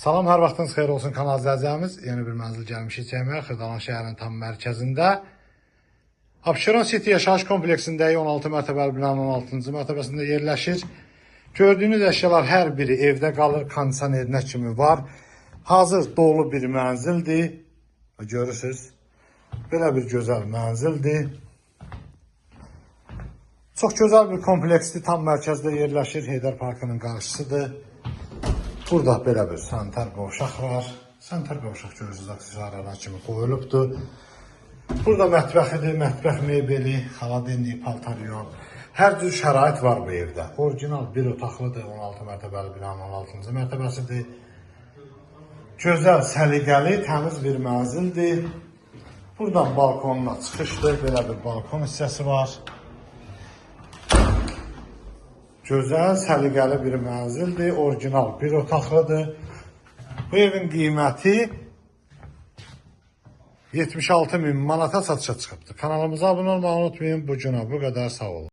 Salam, hər vaxtınız xeyir olsun kanal izləyicilərimiz. Yeni bir mənzil gəlmişik çəkməyə Xırdalan şəhərinin tam mərkəzində. Abşeron City yaşayış kompleksindəyik. 16 mərtəbəli binanın 16-cı mərtəbəsində yerləşir. Gördüyünüz əşyalar hər biri evdə qalır, kondisionerinə kimi var. Hazır dolu bir mənzildir. Görürsünüz. Belə bir gözəl mənzildir. Çox gözəl bir kompleksdir. Tam mərkəzdə yerləşir. Heydər Parkının qarşısıdır. Burada belə bir sanitar qovşaq var. Sanitar qovşaq görürsünüz, aksesuarlar kimi qoyulubdur. Burada mətbəxidir, mətbəx mebeli, xaladelnik, paltar yuyan. Hər cür şərait var bu evdə. Orijinal bir otaqlıdır, 16 mərtəbəli binanın 16-cı mərtəbəsidir. Gözəl, səliqəli, təmiz bir mənzildir. Buradan balkonuna çıxışdır, belə bir balkon hissəsi var. Gözəl, səliqəli bir mənzildir, orijinal bir otaqlıdır. Bu evin qiyməti 76 min manata satışa çıxıbdır. Kanalımıza abunə olmağı unutmayın. Bu günə bu qədər, sağ olun.